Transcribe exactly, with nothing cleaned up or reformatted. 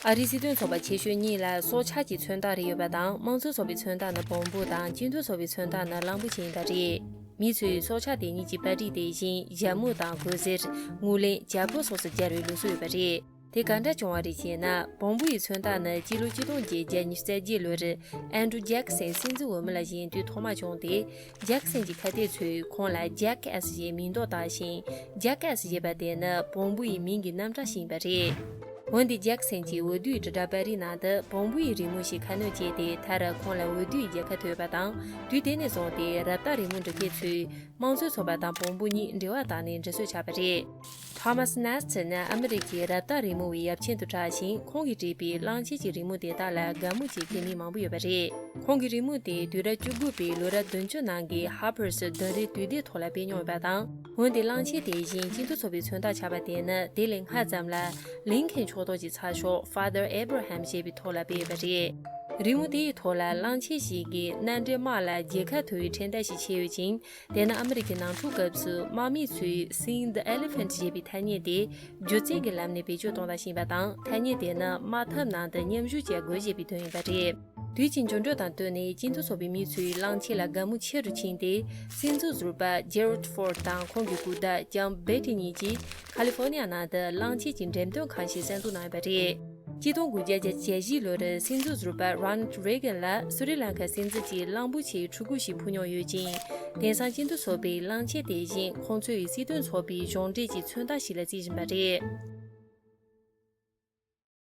ཨ་རིའི་སྲིད་དོན་ཚོགས་པ་ཆེ་ཤོས་གཉིས་ལ་སྲོག་ཆགས་ཀྱི་མཚོན་རྟགས་རེ་ཡོད་པ་དང་། དམངས་གཙོའི་ཚོགས་པའི་མཚོན་རྟགས་ནི་བོང་བུ་དང་། སྤྱི་མཐུན་ཚོགས་པའི་མཚོན་རྟགས་ནི་གླང་པོ་ཆེ་ཡིན་པ་རེད། མི་ཚོས་སྲོག་ཆགས་དེ་གཉིས་ཀྱི་པར་རིས་དེ་བཞིན་ཞྭ་མོ་དང་གོས་གཟེར། ངོས་ལེན། བྱ་ཕོ་སོགས་སུ་སྦྱར་བའི་ལུགས་སྲོལ་ཡོད་པ་རེད། དེ་ག་འདྲ་བྱུང་བ་རེད་ཅེ་ན། བོང་བུ་ཡི་མཚོན་རྟགས་ནི་སྤྱི་ལོ་ཆིག་སྟོང་བརྒྱད་བརྒྱ་ཉི་ཤུ་རྩ་བརྒྱད་ལོར་ཨན་ཌྲུ་ཇེག་སན་སྲིད་འཛིན་འོས་མི་ལ་བཞེངས་དུས་ཐོག་མ་བྱུང་སྟེ། ཇེག་སན་གྱི་ཁ་གཏད་ཚོས་ཁོང་ལ་ཇེག་ཨེས་ཞེས་མིང་འདོགས་བཏགས་ཤིང་། ཇེག་ཨེས་ཞེས་པ་དེ་ནི་བོང་བུ་ཡི་མིང་གི་རྣམ་གྲངས་ཤིག་ཡིན་པ་རེད། འོན་ཏེ་ཇེག་སན་གྱི་འོས་བསྡུའི་དྲིལ་བསྒྲགས་པར་རིས་ནང་དུ་བོང་བུ་ཡི་རི་མོ་ཞིག་ཁ་སྣོན་བྱས་ཏེ། མཐར་ཁོང་ལ་འོས་བསྡུའི་རྒྱལ་ཁ་ཐོབ་པ་དང་། དུས་དེ་ནས་བཟུང་སྟེ་རབ་བཏགས་རི་མོ་འབྲི་མཁན་ཚོས་དམངས་གཙོའི་ཚོགས་པ་དང་བོང་བུ་གཉིས་འབྲེལ་བ་བཏགས་ནས་འབྲི་སྲོལ་ཆགས་པ་རེད། Thomas Nast ནི་ཨ་མི་རི་ཀའི་རབ་བཏགས་རི་མོ་བའི་ཡབ་ཆེན་དུ་གྲགས་ཤིང་། ཁོང་གིས་བྲིས་པའི་གླང་ཆེན་གྱི་རི་མོ་དེ་དག་ལ་དགའ་མོས་བྱེད་མཁན་མི་མང་པོ་ཡོད་པ་རེད། ཁོང་གི་རི་མོ་དེ་དུས་རབས་བཅུ་དགུ་པའི་ལོ་རབས་བདུན་ཅུ་ནང་གི་Harper's བདུན་རེའི་དུས་དེབ་ཐོག་ལ་སྤེལ་མྱོང་ཡོད་པ་དང་། འོན་ཏེ་གླང་ཆེན་དེ་བཞིན་སྤྱི་མཐུན་ཚོགས་པའི་མཚོན་རྟགས་ཆགས་པ་དེ་ནི་དེ་ལས་སྔ་ཙམ་ལ་ལིན་ཁན་ཕྱོགས་གཏོགས་ཀྱི་ཚགས་ཤོག་Father Abraham ཞེས་པའི་ཐོག་ལ་སྤེལ་ཡོད་པ་རེད། རི་མོ་དེའི་ཐོག་ལ་གླང་ཆེན་ཞིག་གིས་མནའ་འབྲེལ་དམག་ལ་རྒྱལ་ཁ་ཐོབ་པའི་འཕྲེད་འདེགས་ཤིག་ཕྱེ་ཡོད་ཅིང་། དེ་ནི་ཨ་མི་རི་ཀའི་ནང་འཁྲུག་སྐབས་སུ་དམག་མི་ཚོས་Seeing the Elephant ཞེས་པའི་ཐ་སྙད་དེ་སྒྱུ་རྩལ་གྱི་ལམ་ནས་བེད་སྤྱོད་གཏོང་སྟངས་ཤིག་ཡིན་པ་དང་། ཐ་སྙད་དེ་ནི་དམག་འཐབ་ནང་དུ་མཉམ་ཞུགས་བྱ་དགོས་ཞེས་པའི་དོན་ཡིན་པ་རེད། དུས་ཀྱི་འགྱུར་འགྲོས་དང་བསྟུན་ནས་སྤྱི་མཐུན་ཚོགས་པའི་མི་ཚོའི་གླང་ཆེན་ལ་དགའ་མོས་ཆེ་རུ་ཕྱིན་ཏེ། སྲིད་འཛིན་ཟུར་པ་Gerald Ford དང་ཁོང་གི་སྐུ་ཟླ་ལྕམ་Betty གཉིས་ཀྱིས་ཁ་ལི་ཧྥོ་ནི་ཡ་ནང་དུ་གླང་ཆེན་གྱི་འགྲེམས་སྟོན་ཁང་ཞིག་གསར་འཛུགས་གནང་ཡོད་པ་རེད། ཆིག་སྟོང་དགུ་བརྒྱ་བརྒྱད་ཅུ་གྱ་བཞི་ལོར་སྲིད་འཛིན་ཟུར་པ་Ronald Reagan ལ་སུ་རི་ལང་ཀ་སྲིད་འཛིན་གྱི་གླང་པོ་ཆེའི་ཕྲུ་གུ་ཞིག་ཕུལ་མྱོང་ཡོད་ཅིང་། དེང་སང་སྤྱི་མཐུན་ཚོགས་པའི་གླང་ཆེན་དེ་བཞིན་ཁོང་ཚོའི་སྲིད་དོན་ཚོགས་པའི་གཞུང་འབྲེལ་གྱི་མཚོན་རྟགས་ཤིག་ལ་བརྩི་བཞིན་པ་རེད།